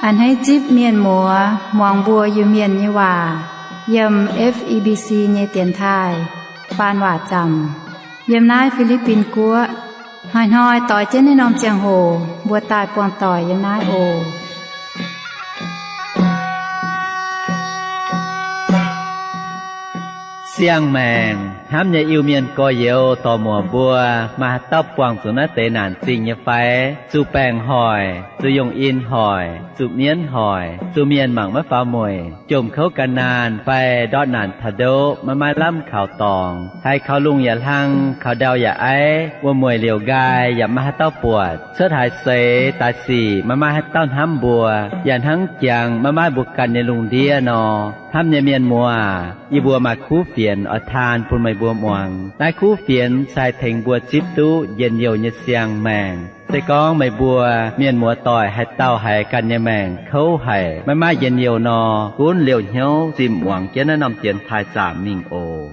A'hneiv zipv mienh muoz muangx mbuo Iu-Mienh nyei waac yiem F E B C nyei dienx taaih faan waac zaamc yiem naaiv Fi^li^bin Guoqv. Hnoi-hnoi doix jienv naaiv norm ziangh hoc mbuo daaih buangh doic yiem naaiv oc. Siang-maengc hnamv nyei Iu-Mienh gorx-youz dorc-muoc mbuo, maaih haaix dauh buangh zuqc naaiv deix naanc zingh nyei fai? Zuqc baengc hoic, zuqc yungh in hoic, zuqc mienv hoic, zuqc mienh mangc maiv faaux mueic, jomc kouv gan naanh fai ndortv naanc taux ndoqv maiv maaih lamh kaux dorngx, haiz kaux lungh yaac hlang, kaux ndau yaac aiv, wuom-mueic liouc nqaai yaac maiv maaih haaix dauh buatc, cuotv haaix seix daaih sic maiv maaih haaix dauh hnamv mbuo, yaac hnangv jangx maiv maaih mbuo ganh nyei lungh ndiev nor. Hnamv nyei mienh muoz, yie mbuo maaih kuv fienx oix taan bun meih mbuo muangx. Naaiv kuv fienx se haih tengx mbuo zipv duqv njien-youh nyei siang-maengc. Se gorngv meih mbuo mienh muoz-doic haaix dauh haiz ganh nyei maengc kouv haic, maiv maaih njien-youh nor, gunv liouh hnyouv zimh muangx jienv naaiv norm dienx taaih zaamc mingh oc.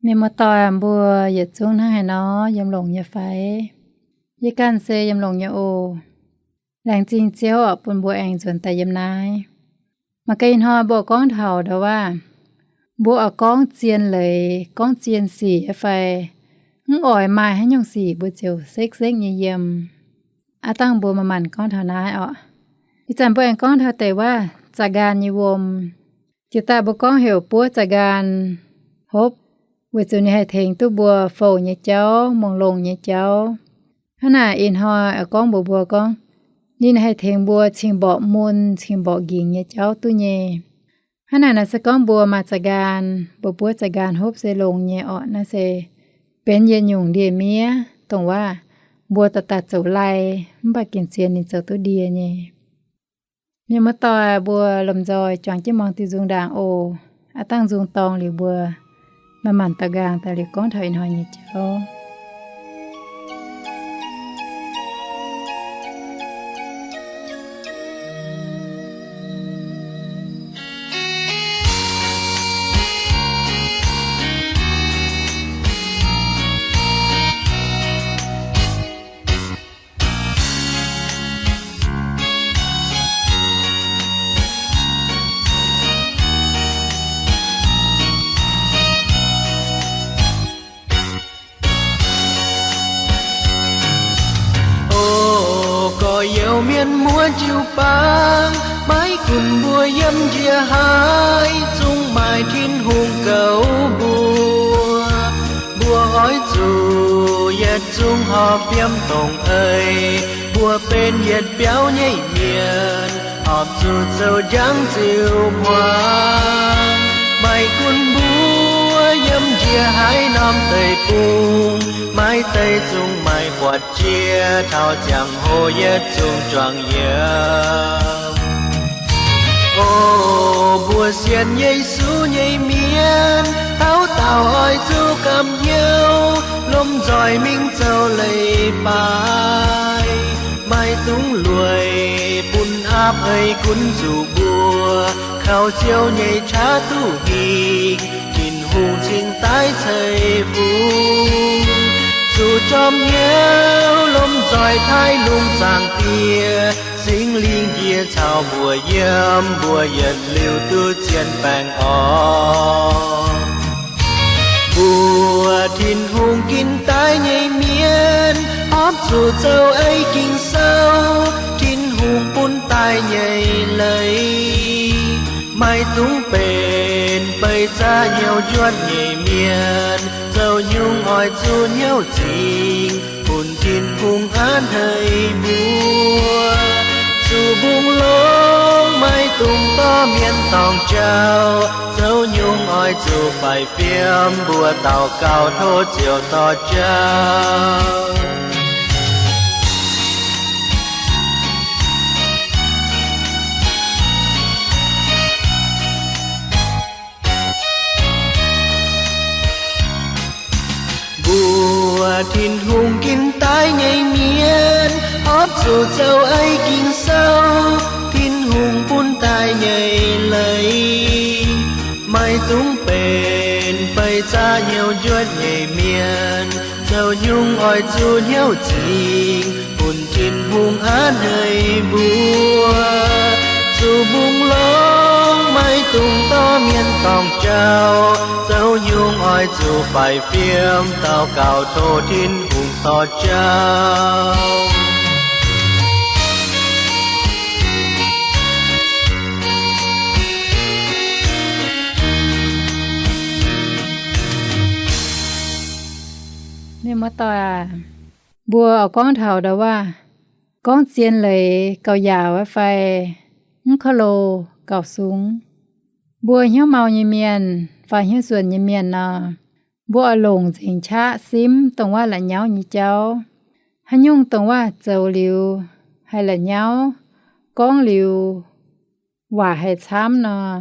Mienh muoz-doic mbuo yietc zungv hnangv haaix nor, yiem longx nyei fai? Yie ganh se yiem longx nyei oc. Laengz zingh Ziouv oc bun mbuo aengx nzuonx daaih yiem naaiv. Mangc gaax ih hnoi mbuo gorngv taux ndau waac, mbuo oix gorngv zien leiz, gorngv zien sic fai? Mv oix maaih haaix nyungc sic mbuo ziouc sekv-sekv nyei yiem. Aav dangh mbuo manc-manc gorngv taux naaiv oc. Ih zanc mbuo aengx gorngv taux deix waac za'nqaanh nyei wuom. Jiex daaih mbuo gorngv heuc buov za'nqaanh hopv, weic zuqc ninh haih tengx duqv mbuo fouc nyei jauv, muangx longx nyei jauv. Hnangv naaic ih hnoi oix gorngv mbuox mbuo gorngv, ninh haih tengx mbuo cingx mborqv mun, cingx mborqv nqingx nyei jauv duqv nyei. Hnangv naaic naaiv se gorngv mbuo maaih za'nqaanh, mbuo buov za'nqaanh hopv se longx nyei orqc. Naaiv se benx yietc nyungc ndie-miev, dongh waac mbuo daaih daaih zoux lai, mv baac gengh zien ninh zoux duqv ndie nyei. Mienh muoz-doic mbuo lomh nzoih juangc jienv muangx diuh nzung ndaangc oc. Aav dangh nzung dorngx liuz mbuo manc-manc daux nqaang daaih liuz gorngv taux ih hnoi nyei jauv. O gorx-youz mienh muoz jiu-baang, maiv gunv mbuo yiem njiec haaix, zungv maaih Tin-Hungh goux mbuo. Mbuo oix zuqc yietc zungv horpc fiem dongh eix, mbuo benx yietc biauv nyei mienh, horpc zuqc zoux njang ziux hmuangx. Maiv gunv mbuo yiem njiec haaix norm deic-bung, maaih deix zungv maaih buatc jiex taux ziangh hoc yietc zungv juangc yiem. O mbuo sienx Yesu nyei mienh, dauh dauh oix zuqc gamh hnyouv, lomh nzoih mingh zoux leiz-baaix. Maiv dungx lueic bun aapv ei gunv zuqc mbuo, kaux Ziouv nyei qaqv duqv hingh, Tin-Hungh cingx daaih ceix fungx. Zuqc jorm hnyouv lomh nzoih taaih lungh zaangc Diex, Singx Lingh njiec caux mbuo yiem, mbuo yietc liuz duqv zien baengh orn. Mbuo Tin-Hungh ginv daaih nyei mienh, horpc zuqc zoux ei Ging-Sou, Tin-Hungh bun daaih nyei leiz. Maiv dungx benx beiv zaqc hnyouv njuotv nyei mienh, zoux nyungc oix zuqc hnyouv zingx, bun Tin-Hungh hnangv haic mbuo. Zuqc mbungh longx maiv dungx dorh mienh dorngc jauv, zoux nyungc oix zuqc faix fiem, mbuo daux gaux tov Ziouv dorh jauv. Tin-Hungh ginv daaih nyei mienh, opv zuqc zoux ei Ging-Sou. Tin-Hungh bun daaih nyei leiz, maiv dungx benx beih zaqc hnyouv njuotv nyei mienh. Zoux nyungc oix zuqc hnyouv zingx bun Tin-Hungh hneiv haic mbuo. Zuqc mbungh longx, maiv dungx dorh mienh dorngc jauv. Zoux nyungc oix zuqc faix fiem daux gaux tov Tin-Hungh dorh jauv. Mienh muoz-doic aac, mbuo oix gorngv taux ndau wuov, gorngv zien leiz gauh yaauc fai mv kouv lo gauh sung. Mbuo hnyouv mau nyei mienh fai hnyouv suonc nyei mienh nor, mbuo oix longc nzengc qaqv simv dongh wuov la'nyauv nyei jauv. Haaix nyungc dongh wuov zoux liuz haih la'nyauv, gorngv liuz waac haih camv nor,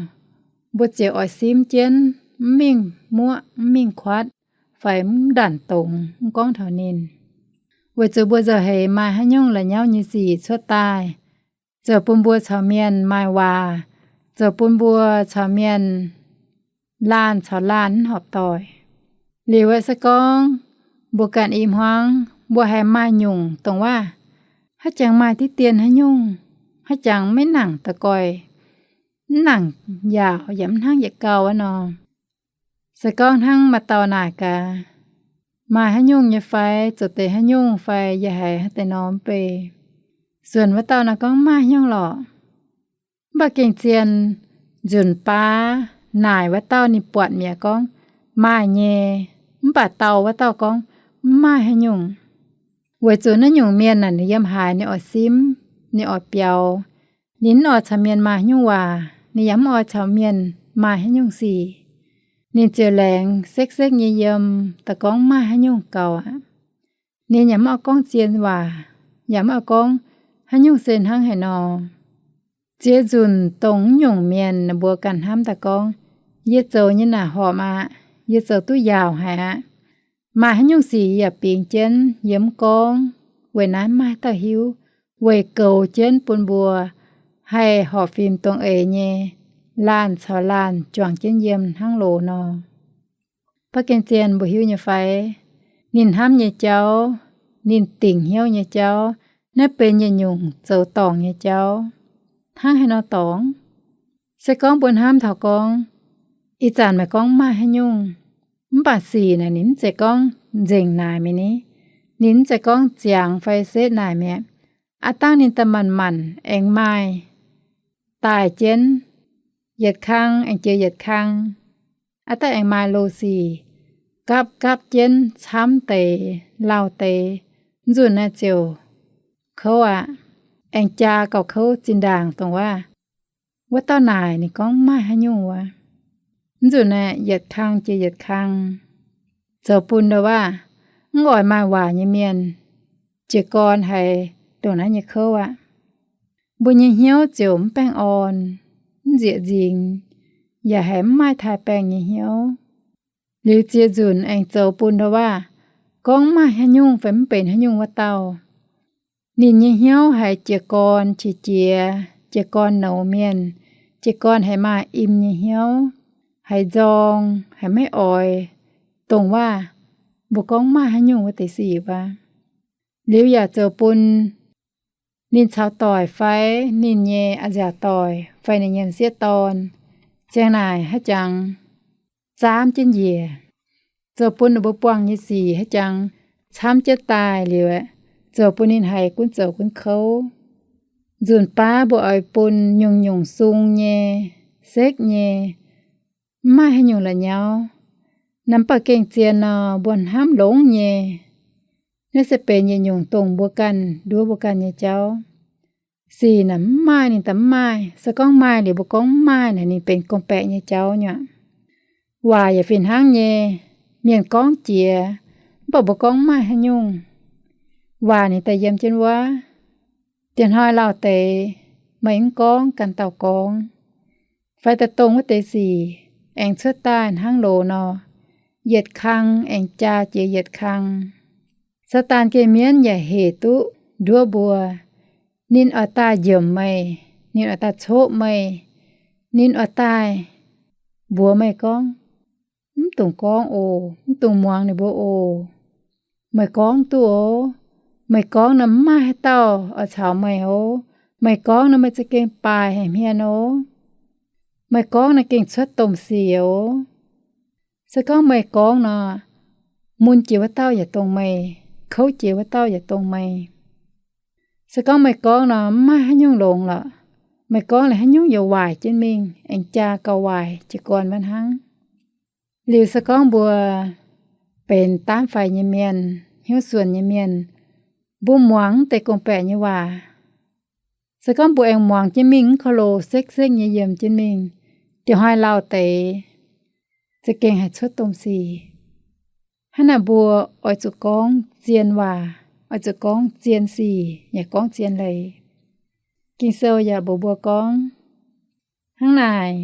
mbuo ziouc oix simv jienv, mv mingh muoqv, mv mingh kuatv, fai mv ndanc dongz mv gorngv taux ninh. Weic zuqc mbuo nzauh heix maaih haaix nyungc la'nyauv nyei sic cuotv daaih, zoux bun mbuo caux mienh maaih waac, zoux bun mbuo caux mienh laanh caux laanh mv horpc doic. Liuz aeqv, se gorngv mbuo ganh i hmuangv mbuo haiz maaih nyungc dongh wuov, haaix jangx maaih diqv dien haaix nyungc, haaix jangx maiv nangc daux goix, mv nangc yaauc yaac mv hnangv yietc gau wuov nor. Se gorngv hnangv maaih dauh naaic gaax, maaih haaix nyungc nyei fai, zoux deix haaix nyungc fai, yie haiz haaix deix norm bei. Suonc wuov dauh naaic gorngv maaih haaix nyungc lorqc. Mv baac gengh zien nzunc baav naaic wuov dauh ninh buatc mi'aqv gorngv maaih nyei, mv baac dau wuov dauh gorngv mv maaih haaix nyungc. Weic zuqc naaiv nyungc mienh naaic ninh yiem haaix ninh oix simv, ninh oix biaux. Ninh mv oix caux mienh maaih haaix nyungc waac, ninh yaac mv oix caux mienh maaih haaix nyungc sic. Ninh ziouc laengz sekv-sekv nyei yiem daaih gorngv maaih haaix nyungc gaux aqv. Ninh yaac mv oix gorngv zien waac, yaac mv oix gorngv haaix nyungc se hnangv haaix nor. Ziex nzunc dongh naaiv nyungc mienh mbuo ganh hnamv daaih gorngv, yie zoux nyei naaic horpc aqv, yie zoux duqv yaauc haic aqv. Maaih haaix nyungc sic yie yaac bingx jienv, yie mv gorngv, weic naaiv maaih dauh hiuv, weic goux jienv bun mbuo haih horpc fim dongh eix nyei, laanh caux laanh juangc jienv yiem hnangv loz nor. Baav gengh zien mbuo hiuv nyei fai, ninh hnamv nyei jauv, ninh dingc hnyouv nyei jauv, naaiv benx yietc nyungc zoux dorngc nyei jauv. Hnangv haaix nor dorngc? Se gorngv mbuo hnamv taux gorngv, ih zanc meih gorngv maaih haaix nyungc, mv baac sic naaic ninh mv zeiz gorngv nzengc naaic mi'aqv ni. Ninh mv zeiz gorngv ziangx fai setv naaic mi'aqv. Aav dangh ninh daaih manc-manc aengx maaih daaih jienv, yietc kang aengx jiex yietc kang. Aav dangh aengx maaih loz-sic gapv gapv jienv camv deix, lauh deix, nzunc naaiv ziouc kouv aqv. Aengx jaa gauh kouv zinh ndaangc dongh wuov, wuov dauh naaic ninh gorngv maaih haaix nyungc wuov. Nzunc naaiv yietc kang jiex yietc kang, zoux bun ndau wuov, mv oix maaih waac nyei mienh jiez gorn haiz dongh naaiv nyei kouv aqv. Mbuo nyei hnyouv ziouc mv baengh orn, mv nzieqc nzingx, yaac haiz mv maaih taaih baengh nyei hnyouv. Liuz ziex nzunc aengx zoux bun ndau wuov, gorngv maaih haaix nyungc fai mv benx haaix nyungc wuov dauh, ninh nyei hnyouv haiz jiez gorn qiex jiez, jiez gorn nouz mienh, jiez gorn haiz maaih im nyei hnyouv, haiz nzorng, haiz maiv oix dongh wuov mbuo gorngv maaih haaix nyungc wuov deix sic wuov. Liuz yaac zoux bun ninh caux doic fai ninh nyei a'nziaauc doic fai ninh nyei m'sieqv dorn, ziang naaic haaix jangx zaamv jienv njiec, zoux bun ninh mbuo buangh nyei sic haaix jangx camv jienv daaih liuz, zoux bun ninh haiz gunv zoux gunv kouv. Nzunc baav mbuo oix bun nyungc-nyungc sung nyei, sekv nyei, mv maaih haaix nyungc la'nyauv. Naaiv mv baac gengh zien nor, mbuo hnamv longx nyei, naaiv se benx yietc nyungc dongh mbuo ganh nduov mbuo ganh nyei jauv. Sic naaic mv maaih ninh daaih mv maaih. Se gorngv maaih liuz mbuo gorngv mv maaih naaic, ninh benx gorngv-baeqc nyei jauv nyei aqv. Waac yaac fih hnangv nyei, mienh gorngv jiex, mv baac mbuo gorngv mv maaih haaix nyungc. Waac ninh daaih yiem jienv wuov, diex hnoi lauh deix meih mv gorngv, ganh dauh gorngv, fai daaih dongh wuov deix sic aengx cuotv daaih hnangv loz nor, yietc kang aengx jaa jiex yietc kang. Saadaan gengh mienv yaac hec duqv nduov mbuo. Ninh oix daaih njiemc meih, ninh oix daaih coqv meih, ninh oix daaih mbuox meih gorngv, mv dungx gorngv oc, mv dungx muangx ninh mbuo oc. Meih gorngv duqv oc. Meih gorngv nor mv maaih haaix dauh oix caux meih oc. Meih gorngv nor meih za'gengh baaic haic hmien oc. Meih gorngv nor gengh cuotv domh sic oc. Se gorngv meih gorngv nor, mun jiex wuov dauh yaac dongh meih, kouv jiex wuov dauh yaac dongh meih. Se gorngv meih gorngv nor, mv maaih haaix nyungc longx lorqc. Meih gorngv liuz haaix nyungc yaac waaic jienv mingh, aengx jaa gauh waaic jiez gorn wuov hnangv. Liuz se gorngv mbuo benx daamv faix nyei mienh, hnyouv suonc nyei mienh, mbuo muangx deix gorngv-baeqc nyei waac, se gorngv mbuo aengx muangx jienv mingh mv ko loz sekv-sekv nyei yiem jienv mingh, diuh hnoi lauh deix za'gengh haih cuotv domh sic. Hnangv naaic mbuo oix zuqc gorngv zien waac, oix zuqc gorngv zien sic, yaac gorngv zien leiz. Ging-Sou yaac mbuox mbuo gorngv, hnangv naaic,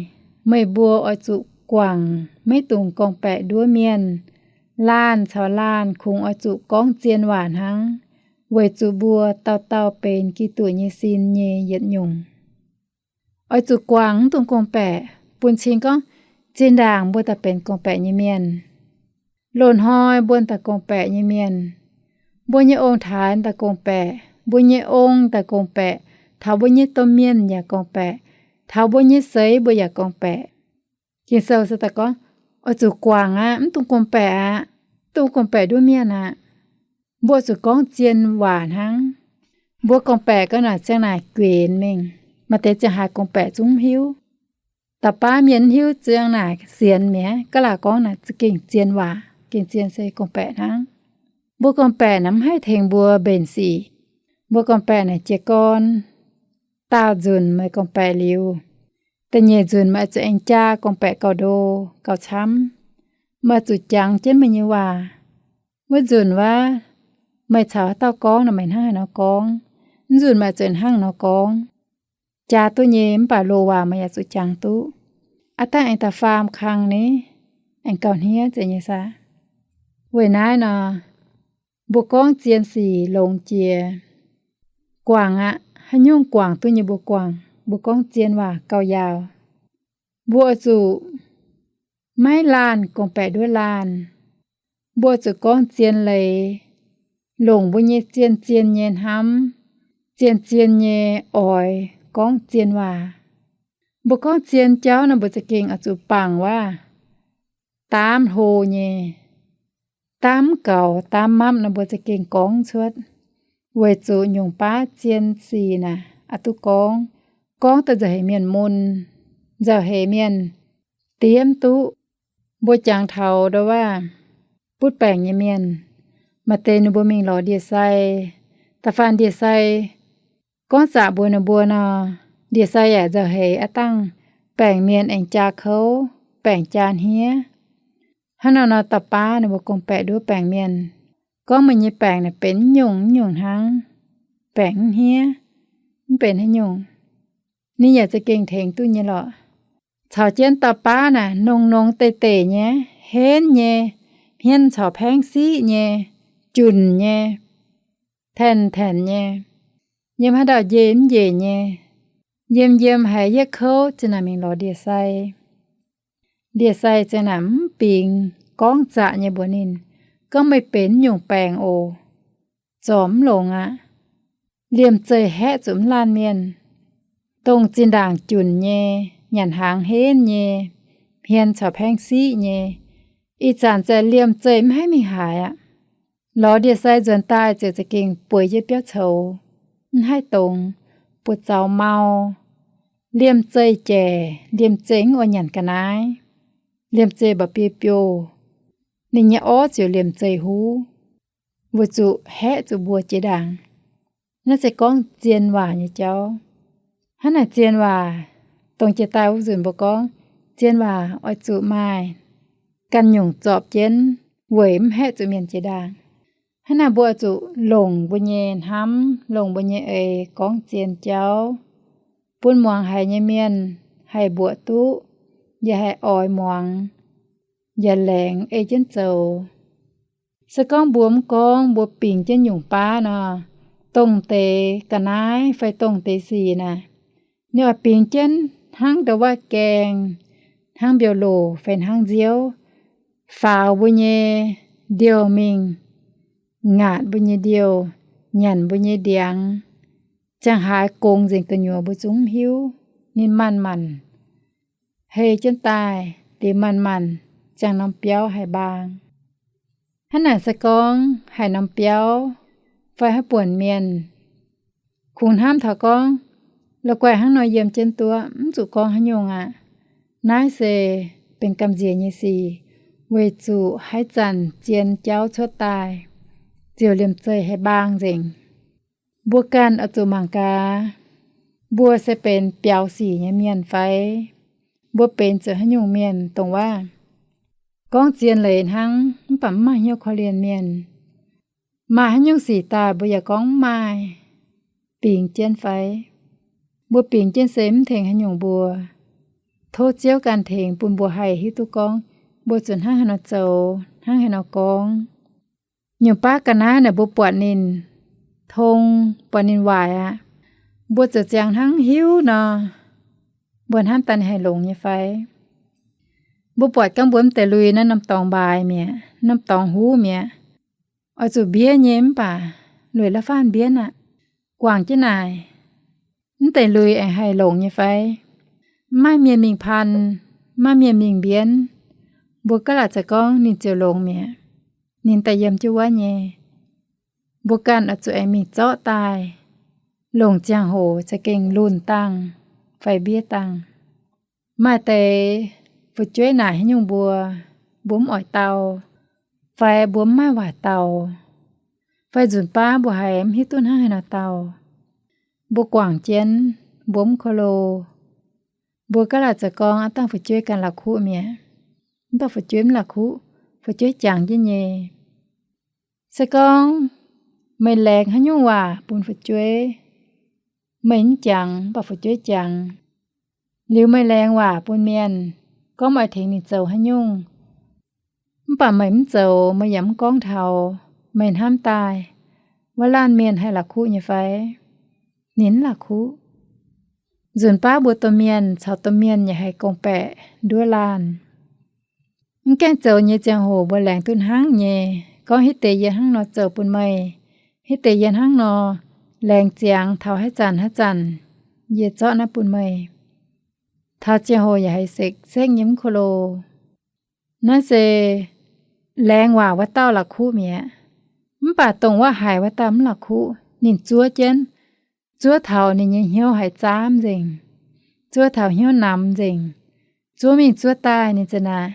meih mbuo oix zuqc guangc maiv dungx gorngv-baeqc nduov mienh. Laanh caux laanh kungx oix zuqc gorngv zien waac hnangv, weic zuqc mbuo dauh dauh benx Giduc nyei sin nyei yietc nyungc. Oix zuqc guangc mv dungx gorngv-baeqc, bun cing gorngv zinh ndaangc mbuo daaih benx gorngv-baeqc nyei mienh. Loz-hnoi mbuo daaih gorngv-baeqc nyei mienh. Mbuo nyei ong-taaix daaih gorngv-baeqc, mbuo nyei ong daaih gorngv-baeqc, taux mbuo nyei domh mienh yaac gorngv-baeqc, taux mbuo nyei seix mbuo yaac gorngv-baeqc. Ging-Sou se daaih gorngv, oix zuqc guangc aqv, mv dungx gorngv-baeqc aqv, mv dungx gorngv-baeqc nduov mienh aqv. Mbuo zuqc gorngv zien waac hnangv. Mbuo gorngv-baeqc gau naaic ziang naaic guenx mingh, maaih deix ziangh haaix gorngv-baeqc zungv mv hiuv. Da'baav mienh mv hiuv ziang naaic sienx mi'aqv, ga'laauc gorngv naaic za'gengh zien waac, gengh zien se gorngv-baeqc hnangv. Mbuo gorngv-baeqc naaic mv haih tengx mbuo mbenc sic. Mbuo gorngv-baeqc naaic jiez gorn. Daauh nzunc meih gorngv-baeqc liuz, da'nyeic nzunc meih oix zuqc aengx jaa gorngv-baeqc gauh ndo, gauh camv. Meih oix zuqc jangx jienv meih nyei waac. Wuov nzunc wuov, meih caux haaix dauh gorngv nor meih hnangv haaix nor gorngv. Mv nzunc meih oix zuqc hnangv nor gorngv. Jaa duqv nyei mv baac loz waac meih yaac zuqc jangx duqv. Aav dangh aengx da'faam kang ni, aengx gauh hniev zeiz nyei saah? Weic naaiv nor, mbuo gorngv zien sic longx jiex. Guangc aqv, haaix nyungc guangc duqv nyei mbuo guangc, mbuo gorngv zien waac gauh yaauc. Mbuo oix zuqc maiv laanh gorngv-baeqc nduov laanh. Mbuo oix zuqc gorngv zien leiz, longc mbuo nyei zien-zien nyei hnamv, zien-zien nyei oix gorngv zien waac. Mbuo gorngv zien jauv nor mbuo za'gengh oix zuqc bangc waac, daamv hlo nyei, daamv gaux, daamv mapv nor mbuo za'gengh gorngv cuotv. Weic zuqc nyungc baav zien sic naaic aqc duqv gorngv, gorngv daaih nzauh heix mienh mun, nzauh heix mienh diemv duqv. Mbuo jangx taux ndo waac, butv baengc nyei mienh, maaih deix ninh mbuo mingh lorz ndie-sai, da'faanh ndie-sai gorngv zaqc mbuox ninh mbuo nor, ndie-sai yaac nzauh heix aqv dangh baengc mienh aengx jaa kouv, baengc jaa hniev. Hnangv nor nor da'baav ninh mbuo gorngv-baeqc nduov baengc mienh, gorngv meih nyei baengc naaic benx nyungc-nyungc hnangv, baengc mv hniev, mv benx haaix nyungc. Ninh yaac za'gengh tengx duqv nyei lorqc. Caux jienv da'baav naaic nongx-nongx deic-deic nyei, henv nyei, hmien caux paengv siqv nyei, junc nyei, tanc-tanc nyei, yiem haaix ndau njeih mv njeih nyei, yiem yiem haiz yietv kouv ziang naaic mingh lorz ndie-sai. Ndie-sai ziang naaic mv bingx, gorngv zaqc nyei mbuox ninh, gorngv meih benx nyungc baengc oc, zorc mv longx aqv. Liemh zeih haeqv zuqc mv laanh mienh, dongh zinh ndaangc junc nyei, nyanc hnaangx henv nyei, hmien caux paengv siqv nyei, ih zanc zaeqc liemh zeih mv haih mingh haaix aqv. Lorz ndie-sai nzuonx daaih ziouc za'gengh bueix jienv biauv coux, mv haih dongz, buoz-zaux mau. Liemh zeih jaic, liemh zeih mv oix nyanc ga'naaiv, liemh zeih mba'biei biouh, ninh nyei orv ziouc liemh zeih huv, weic zuqc haeqv zuqc mbuo jiex ndaangc. Naaiv se gorngv zien waac nyei jauv. Hnangv naaic zien waac, dongh jiex daaih wuov nzunc mbuo gorngv, zien waac oix zuqc maaih ganh nyungc zorpc jienv weic mv haeqv zuqc mienh jiex ndaangc. Hnangv naaic mbuo oix zuqc longc mbuo nyei hnamv, longc mbuo nyei eix gorngv zien jauv, bun muangx haiz nyei mienh haih mbuoqc duqv, yaac haih oix muangx, yaac laengz ei jienv zoux. Se gorngv mbuo mv gorngv, mbuo bingx jienv nyungc baav nor, dongh deix ga'naaiv fai dongh deix sic naaic, ninh oix bingx jienv hnangv ndau-waav gaeng, hnangv mbiauh loc fai hnangv nziouv, faaux mbuo nyei ndiouh mingh, ngaatc mbuo nyei ndiouh, nyanc mbuo nyei ndiangx, ziangh haaix gongx nzengc gu'nyuoz mbuo zungv mv hiuv. Ninh manc-manc hei jienv daaih, liuz manc-manc ziangh norm biauv haih mbaang. Hnangv naaic se gorngv haiz norm biauv fai haaix buonc mienh kungx hnamv taux gorngv, la'guaih hnangv nor yiem jienv duqv, mv zuqc gorngv haaix nyungc aqv. Naaiv se benx gamh nziex nyei sic, weic zuqc haaix zanc zien jauv cuotv daaih, ziouc liemh zeih haih mbaang nzengc. Mbuo ganh oix zuqc mangc gaax, mbuo se benx biaux sic nyei mienh fai? Mbuo benx zuqc haaix nyungc mienh, dongh waac gorngv zien leiz hnangv mv baac mv maaih hnyouv korv-lienh mienh? Maaih haaix nyungc sic daaih mbuo yaac gorngv mv maaih, bingx jienv fai? Mbuo bingx jienv se mv tengx haaix nyungc mbuo. Tov Ziouv ganh tengx bun mbuo haih hiuv duqv gorngv mbuo zuqc hnangv haaix nor zoux, hnangv haaix nor gorngv. Nyungc baav ga'naaiv naaic mbuo buatc ninh tong, buatc ninh waaic aqv, mbuo zoux ziangx hnangv hiuv nor, mbuo hnamv daaih ninh haih longx nyei fai? Mbuo buatc gorngv mbuo mv deix lui naaiv norm dorngx mbaaix mi'aqv, norm dorngx huv mi'aqv, oix zuqc mbiev nyei mv baac lueic la'faanh mbienv aqv. Guangc jienv naaic, mv deix lui aengx haih longx nyei fai? Mv maaih mienh mingh pan, mv maaih mienh mingh mbienv, mbuo gaav laatc za'gengh gorngv ninh ziouc longx mi'aqv. Ninh daaih yiem jienv wuov nyei. Mbuo ganh oix zuqc aengx mingh zorqv daaih, longc ziangh hoc za'gengh lunh dangh fai mbiev dangh. Maaih deix fu'jueiv naaic haaix nyungc mbuo, mbuo mv oix dau, fai mbuo mv maaih waac daux, fai nzunc baav mbuo haiz mv hiuv duqv hnangv haaix nor dau, mbuo guangc jienv, mbuo mv ko lo. Mbuo gaav laatc za'gengh gorngv aav dangh fu'jueiv ganh la'kuqv mi'aqv. Mv baac fu'jueiv mv la'kuqv, fu'jueiv jangx jienv nyei. Se gorngv meih laengz haaix nyungc waac bun fu'jueiv, meih mv jangx mv baac fu'jueiv jangx. Liuz meih laengz waac bun mienh, gorngv meih tengx ninh zoux haaix nyungc, mv baac meih mv zoux, meih yaac mv gorngv taux, meih hnamv daaih wuov laanh mienh haih la'kuqv nyei fai? Ninh mv la'kuqv. Nzunc baav mbuo domh mienh caux domh mienh yaac haih gorngv-baeqc nduov laanh. Mv gaengh zoux nyei ziangh hoc mbuo laengz duqv hnangv nyei, gorngv hitv deix yie hnangv nor zoux bun meih, hitv deix yie hnangv nor laengz ziangx taux haaix zanc haaix zanc yie zorqv naaiv bun meih. Taux ziangh hoc yaac haiz sekv-sekv nyei mv ko lo. Naaiv se laengz waac wuov dauh la'kuqv mi'aqv. Mv baac dongh wuov haiz wuov dauh mv la'kuqv, ninh zuov jienv, zuov taux ninh nyei hnyouv haiz zaamv nzengc, zuov taux hnyouv namx nzengc, zuov mingh zuov daaih ninh za'naaic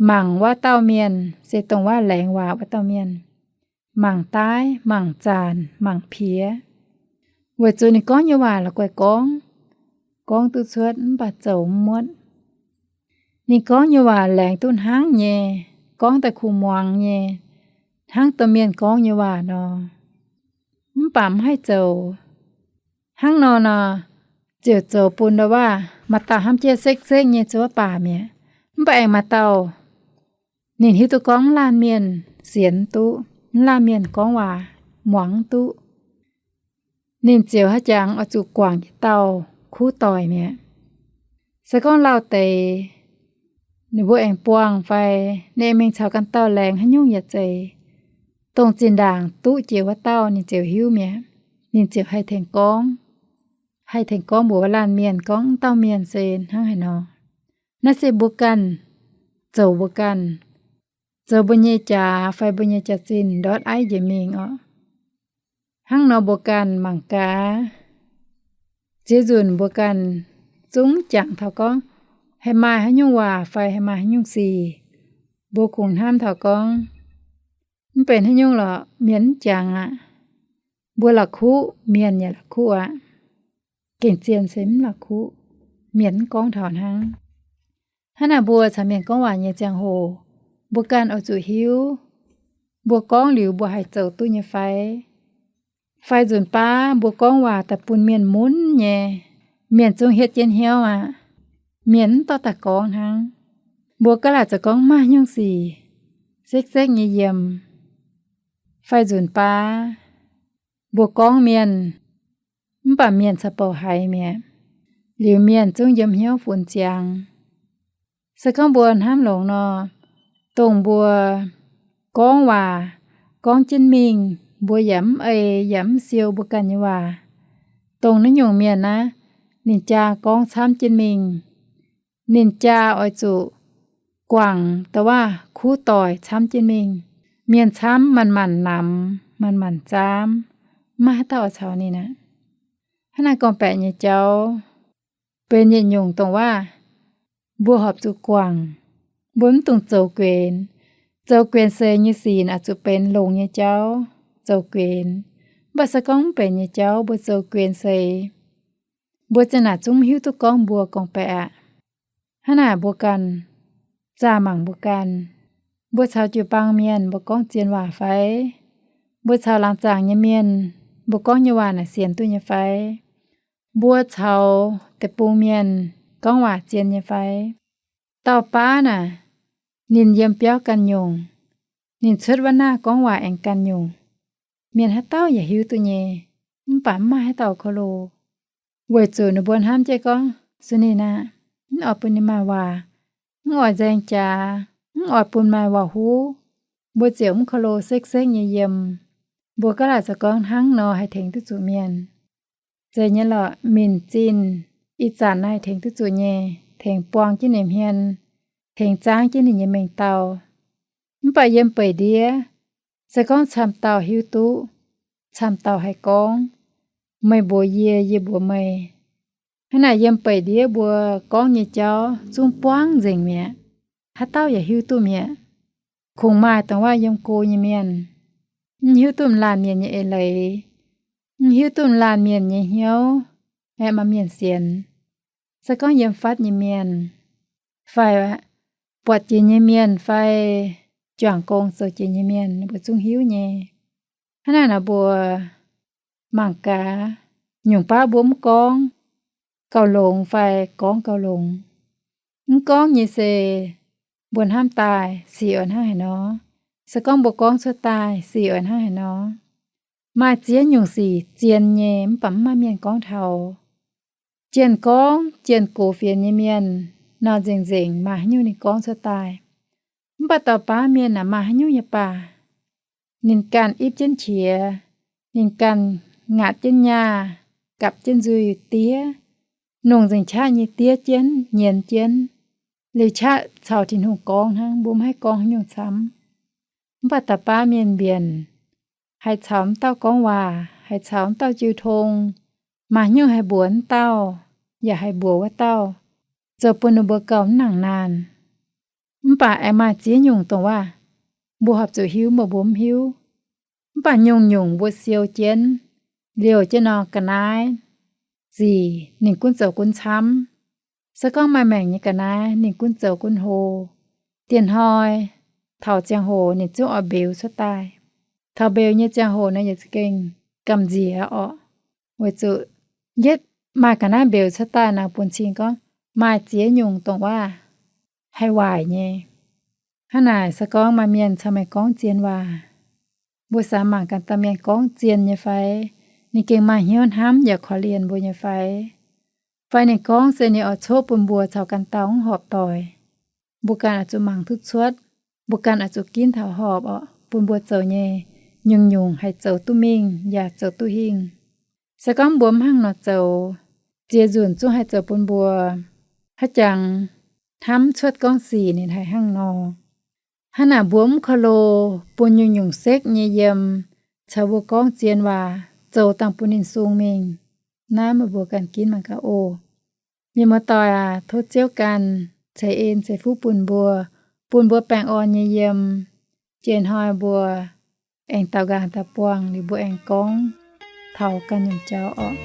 mangc wuov dauh mienh se dongh wuov laengz waac wuov dauh mienh, mangc daaih, mangc zaanc, mangc piex. Weic zuqc ninh gorngv nyei waac la'guaih gorngv, gorngv duqv cuotv mv baac zoux mv muotv. Ninh gorngv nyei waac laengz duqv hnangv nyei, gorngv daaih kuh muangx nyei, hnangv domh mienh gorngv nyei waac nor, mv baac mv haih zoux. Hnangv nor nor, ziouc zoux bun ndau-waac maaih dauh hnamv jienv sekv-sekv nyei zuov baac mi'aqv. Mv baac aengx maaih dauh ninh hiuv duqv gorngv mv laanh mienh sienx mv duqv, mv laanh mienh gorngv waac muangx mv duqv. Ninh ziouc haaix jangx oix zuqc guangc yietc dauh kuv doic mi'aqv. Se gorngv lauh deix ninh mbuo aengx buangh fai ninh aengx mingh caux ganh dauh laengz haaix nyungc yaac zeiz, dongh zinh ndaangc duqv jiex wuov dauh ninh ziouc hiuv mi'aqv. Ninh ziouc haih tengx gorngv, haih tengx gorngv mbuox wuov laanh mienh gorngv wuov dauh mienh se hnangv haaix nor. Naaiv se mbuo ganh zoux mbuo ganh, zoux mbuo nyei jaax fai mbuo nyei jaax-zinh ndortv aiv njiec mingh orqc. Hnangv nor mbuo ganh mangc gaax, ziex nzunc mbuo ganh zungv jangx taux gorngv haih maaih haaix nyungc waac fai haih maaih haaix nyungc sic, mbuo kungx hnamv taux gorngv, mv benx haaix nyungc lorqc, mienh mv jangx aqv. Mbuo la'kuqv, mienh yaac la'kuqv aqv. Gengh zien se mv la'kuqv, mienh mv gorngv taux hnangv. Hnangv naaic mbuo caux mienh gorngv waac nyei ziangh hoc, mbuo ganh oix zuqc hiuv, mbuo gorngv liuz mbuo haih zoux duqv nyei fai? Fai nzunc baav mbuo gorngv waac daaih bun mienh munv nyei, mienh zungv hietv jienv hnyouv aqv. Mienh mv dorh daaih gorngv hnangv. Mbuo gaav laaic zoux gorngv maaih nyungc sic, sekv-sekv nyei yiem, fai nzunc baav mbuo gorngv mienh, mv baac mienh caux bouc haiz mi'aqv. Liuz mienh zungv yiem hnyouv funx ziangx. Se gorngv mbuo hnamv longx nor, dongh mbuo gorngv waac, gorngv jienv mingh, mbuo yaac mv ei yaac mv siou mbuo ganh nyei waac. Dongh naaiv nyungc mienh naaiv, ninh jaa gorngv camv jienv mingh. Ninh jaa oix zuqc guangc da'waav kuv doic camv jienv mingh. Mienh camv manc-manc namx, manc-manc zaamv, maiv maaih haaix dauh oix caux ninh aqv. Hnangv naaiv gorngv-baeqc nyei jauv benx yietc nyungc dongh waav mbuo horpc zuqc guangc. Mbuo mv dungx zoux guenx. Zoux guenx seix nyei sic oix zuqc benx longx nyei jauv zoux guenx. Mv baac se gorngv mv benx nyei jauv mbuo zoux guenx seix, mbuo za'naaic zungv mv hiuv duqv gorngv mbuo gorngv-baeqc aqv. Hnangv naaic mbuo ganh zaah mangc mbuo ganh, mbuo caux jiu-baang mienh mbuo gorngv zien waac fai? Mbuo caux laangz zaangc nyei mienh mbuo gorngv nyei waac naaic sienx duqv nyei fai? Mbuo caux deic-bung mienh gorngv waac zien nyei fai? Dauh baav naaic, ninh yiem biauv ganh nyungc, ninh cuotv wuov naah gorngv waac aengx ganh nyungc. Mienh haaix dauh yaac hiuv duqv nyei, mv baac mv maaih haaix dauh ko lo, weic zuqc ninh mbuo hnamv jienv gorngv, suv ninh aqv, mv oix bun ninh maaih waac, mv oix nzaeng jaax, mv oix bun maaih waac-huv, mbuo ziouc mv ko lo sekv-sekv nyei yiem. Mbuo gaav laaic zoux gorngv hnangv nor haih tengx duqv zuqc mienh. Zeiz nyei lorqc, minc zinh ih zanc naaiv tengx duqv zuqc nyei, tengx buang jienv ninh hmien, tengx zaangv jienv ninh nyei mengh dauh. Mv baac yiem beic ndiev, se gorngv camv dauh hiuv duqv, camv dauh haih gorngv, meih mbuox yie, yie mbuox meih. Hnangv naaic yiem beic ndiev mbuo gorngv nyei jauv zungv buangv nzengc mi'aqv. Haaix dauh yaac hiuv duqv mi'aqv. Kungx maaih dongh waav yiem go nyei mienh, mv hiuv duqv laanh mienh nyei eix leiz, mv hiuv duqv laanh mienh nyei hnyouv, aengx maaih mienh sienx. Se gorngv yiem fatv nyei mienh, fai buatc jiex nyei mienh, fai juangc gong zoux jiex nyei mienh, ninh mbuo zungv hiuv nyei. Hnangv naaic nor mbuo mangc gaax, nyungc baav mbuo mv gorngv gauh longx fai gorngv gauh longx. Mv gorngv nyei se mbuo hnamv daaih sic oix hnangv haaix nor. Se gorngv mbuo gorngv cuotv daaih sic oix hnangv haaix nor. Maaih ziex nyungc sic zien nyei mv baac mv maaih mienh gorngv taux. Jienh gorngv, jienh gox fienx nyei mienh nor nzengc-nzengc maaih haaix nyungc ninh gorngv cuotv daaih. Mv baac dauh baav mienh aeqv, maaih haaix nyungc yaac baac, ninh ganh ipv jienv qiex, ninh ganh ngaatc jienv nyaah, gapv jienv nzuih diev, nongh nzengc qaqv nyei diev jienv, nyienz jienv, liuz qaqv caux Tin-Hungh gorngv hnangv, mbuo mv haih gorngv haaix nyungc camv. Mv baac dauh baav mienh mbienc, haih caux m'dauh gorngv waac, haih caux m'dauh jiu tong, maaih haaix nyungc haih mbuox m'dauh, yaac haih mbuox wuov dauh, zoux bun ninh mbuo gauh mv nangc naanh. Mv baac aengx maaih ziex nyungc dongh waac mbuo horpc zuqc hiuv, mbuo mbuo mv hiuv. Mv baac nyungc-nyungc mbuo siou jienv, liouh jienv nor ga'naaiv zic ninh gunv zoux gunv camv. Se gorngv maaih maengc nyei ga'naaiv ninh gunv zoux gunv hlo. Dieh hnoi taux ziangh hoc ninh zungv oix mbeux cuotv daaih. Taux mbeux nyei ziangh hoc nor yaac za'gengh gamh nziex orqc. Weic zuqc yietv maaih ga'naaiv mbeux cuotv daaih nor bun cing gorngv maaih ziex nyungc dongh waac haih waaic nyei. Hnangv naaic se gorngv maaih mienh caux meih gorngv zien waac, mbuo samx mangc ganh dauh mienh gorngv zien nyei fai, ninh gengh maaih hnyouv hnamv yaac korv-lienh mbuo nyei fai, fai ninh gorngv se ninh oix coqv bun mbuo caux ganh dauh mv horpc doic. Mbuo ganh oix zuqc mangc duqv cuotv, mbuo ganh oix zuqc ginv taux horpc orqc, bun mbuo zoux nyei nyungc-nyungc haih zoux duqv mingh yaac zoux duqv hingh. Se gorngv mbuo mv hnangv nor zoux, ziex nzunc zungv haih zoux bun mbuo haaix jangx hnamv cuotv gorngv sic ninh haih hnangv nor. Hnangv naaic mbuo mv korv-lo bun nyungc-nyungc sekv nyei yiem caux mbuo gorngv zien waac zoux dangh bun ninh sung mingh. Naaiv meih mbuo ganh ginv mangc gaax oc. Mienh muoz-doic aac, tov Ziouv ganh ceix en ceix fuqv bun mbuo, bun mbuo baengh orn nyei yiem. Jiex hnoi mbuo aengx daux nqaang daux buangh liuz mbuo aengx gorngv taux ganh nyungc jauv orqc.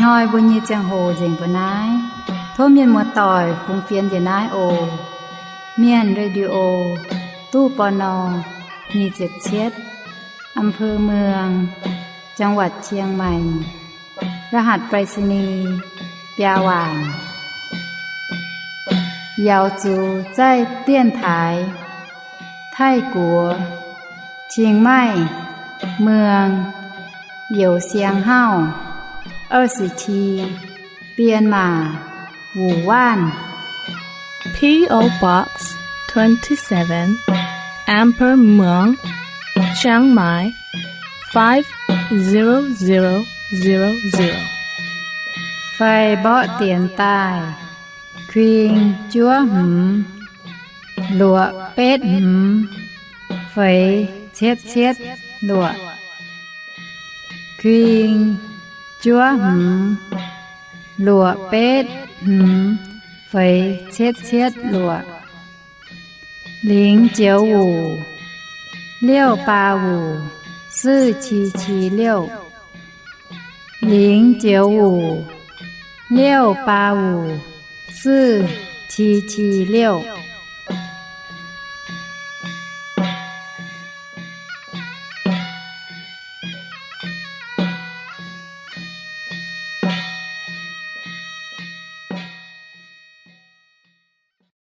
Hnoi mbuo nyei ziangh hoc nzengc mbuo naaiv. Tov mienh muoz-doic fungx fienx njiec naaiv oc. Mienh Radio, ตู้ ปณ. nyic ziepc cietv, อำเภอเมือง จังหวัดเชียงใหม่ รหัสไปรษณีย์ biaa waanc. 瑶族在电台 Taiv-Guoqv, Chiang Mai, เมือง Youz Siang Hauv, 二十七, Bienh Maac, Wuoqc Waanv. P O Box twenty-seven, อำเภอเมือง เชียงใหม่ five zero zero zero zero. Fai mborqv dienx daaih: kuing juov hmz, luoqc betv hmz, feix cietv cietv luoqc. Kuing juov hmz, luoqc betv hmz, feix cietv cietv luoqc. 零九五, 六八五, 四七七六. 零九五, 六八五, 四七七六.